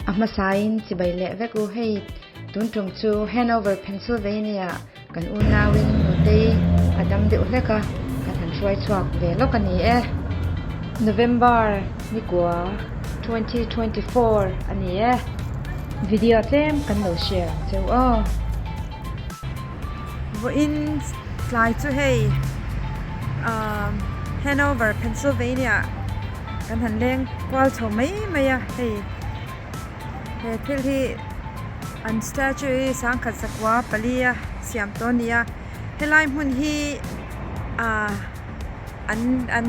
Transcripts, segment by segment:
A hmasain chibai leh vek u hei tun tum chu Hanover, Pennsylvania kan unauin nutei a dam deuh hlek a, kan han hruai chhuak ve lawk a ni e. November nikua 2024 a ni e. Video tlem kan lo share ang cheu aw. Vawiin tlai chu hei ahh Hanover, Pennsylvania kan han leng kual chho mai mai a hei he thil hi an statue hi sangkhat zakua pali a siam tawh a ni a helai hmun hi ahh an an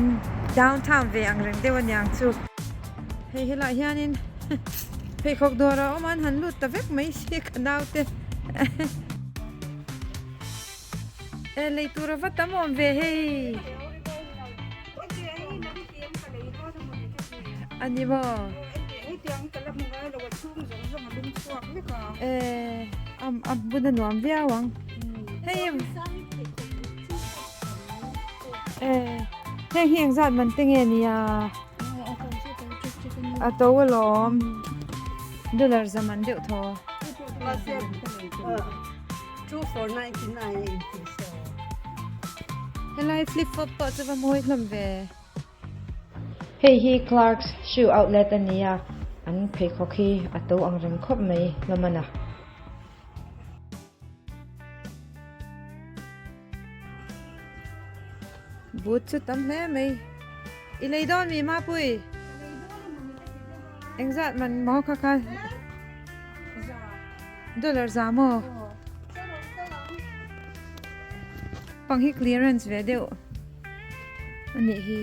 downtown ve ang reng deuh aniang chu hei helaiah hianin pheikhawk dawr a awm a an han lut ta vek mai si ka naute e lei tur a va tam awm ve hei. A ni maw? Eh, a bun a nuam viau ang. Hei eh heng hi engzat man te nge nia? A to alawm. Dollar za man deuh thaw. Helai flip flop pawh chu va mawi hlawm ve. Hei hi Clarks shoe outlet a ni a, an pheikhawk hi a to ang reng khawp mai hlawm a na. Boot chu tam hle mai. I lei dawn mi Mapui? Engzat man maw kha kha? Dollar za maw? Pang hi clearance ve deuh a nih hi.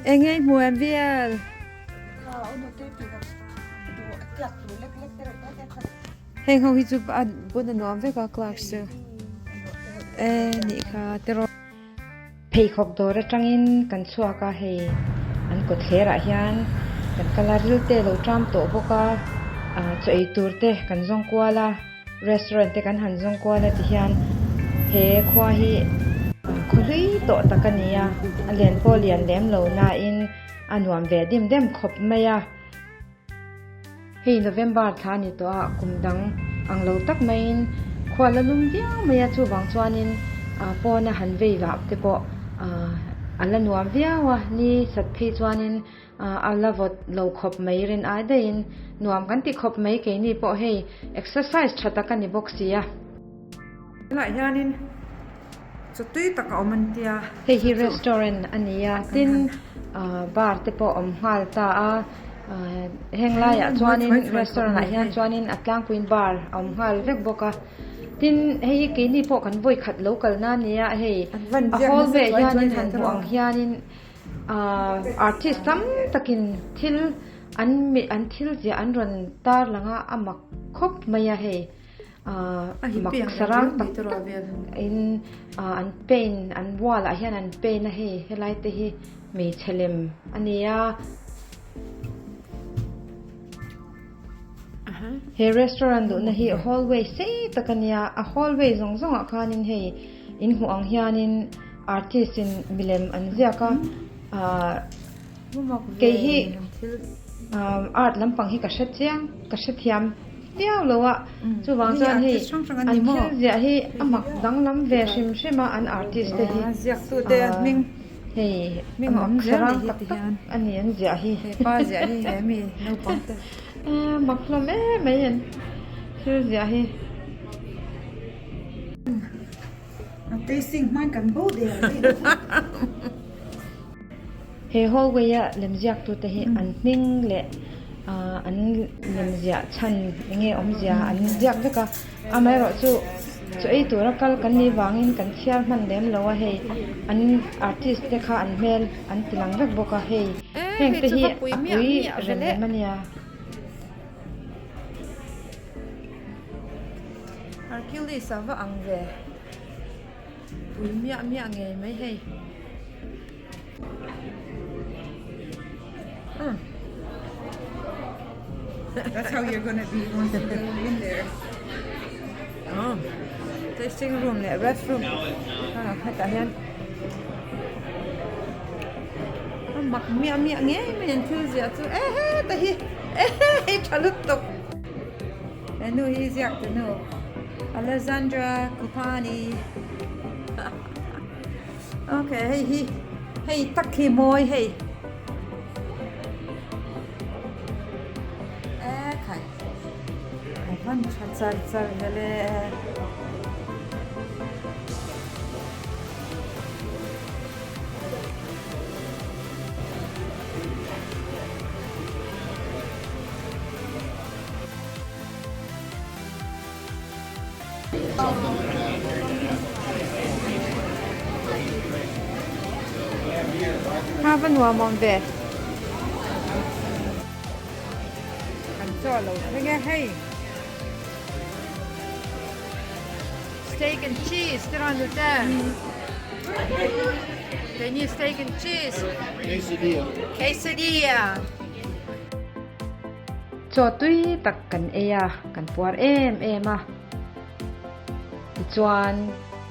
Eng nge i hmu em VL? Heng ho hi chu a bun a nuam vek a class chu. E nih kha tiraw. Pheikhawk dawr atangin kan chhuak a, hei an kawtthler ah hian kan kal a, ril te lo tram tawh bawk a, chaw ei tur te kan zawng kual a, restaurant te kan han zawng kual a tihian he khua hi khaw hlui tawh tak a ni a, a len pawh lian lem lo nain a nuam ve dim dem khawp mai a. Hei November thla a ni tawh a, kum dang ang lo tak maiin khua la lum viau mai a, chuvang chuanin pawna han vei vah te pawh a la nuam viau a, ni sat phei chuanin a la vawt lo khawp mai rin ai daihin nuam kan ti khawp mai keini pawh hei exercise tha tak a ni bawk si a. Tunah hianin chaw tui tak a awm an tia. Hei hi restaurant a ni a, tin bar te pawh a awm nghal ta a, heng laiah chuanin restaurant ah hian chuanin a tlangpuiin bar a awm nghal vek bawk a, tin hei hi keini pawh kan vawi khat lo kalna a ni a, hei a hallway hianin han hmuh ang hianin artist tam takin thil an an thil ziah an rawn tar lang a, a mak khawp mai a hei. Mak sarang tak tak in an paint an wall ah hian an paint a hei helai te hi hmeichhe lem a ni a. He restaurant luhna hi hallway sei tak a nia a hallway zawng zawng ah khanin hei in hmuh ang hianin artist in milem an ziak a ahh kei hi art lampang hi ka hre chiang ka hrethiam. Viau lo a, chuvang chuan hei an thil ziah hi a mak danglam ve hrim hrim a, an artist te hi hei a mak sarang tak tak a ni an ziah hi mak hlawm em mai an thil ziah hi. He hallway a lemziaktute hi an hming leh an lemziah chhan eng nge awmzia an ziak vek a, amaherawhchu chaw ei tura kal kan nih vangin kan chhiar hman lem lo a hei an artist te kha an hmel an ti lang vek bawk a hei heng te hi a pui rem rem a nia. Hercules a va ang ve. Pui miah miah ngei mai hei. That's how you're gonna be once you go in there. Oh. Tasting room leh restroom. Ah, hetah hian. mak miah miah ngei mai an thil ziah chu e heta hi e hei tha lutuk he nu hi ziak tu nu Alessandra Cupani ok hei hi hei tak hi mawi hei e khai a van tha char char vele. Kha va nuam awm ve. Kan chaw lo thleng e hei. Steak and cheese te rawn lut e. Keini steak and cheese. Quesadilla. Quesadilla. Chaw tui tak kan ei a, kan puar em em a. Tichuan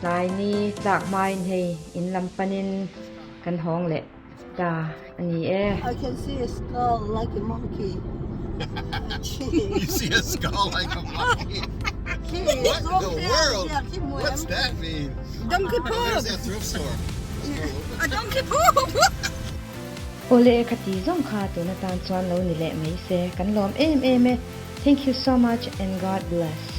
tlai ni tlak hmain hei in lam panin kan hawng leh ta a ni e. I can see a skull like a monkey. You see a skull like a monkey? What in the world? What's that mean? Donkey Oh, there's poop! that thrift store. A donkey poop! Awle khati zawng kha tun atan chuan lo ni leh mai se kan lawm em em e. Thank you so much and God bless.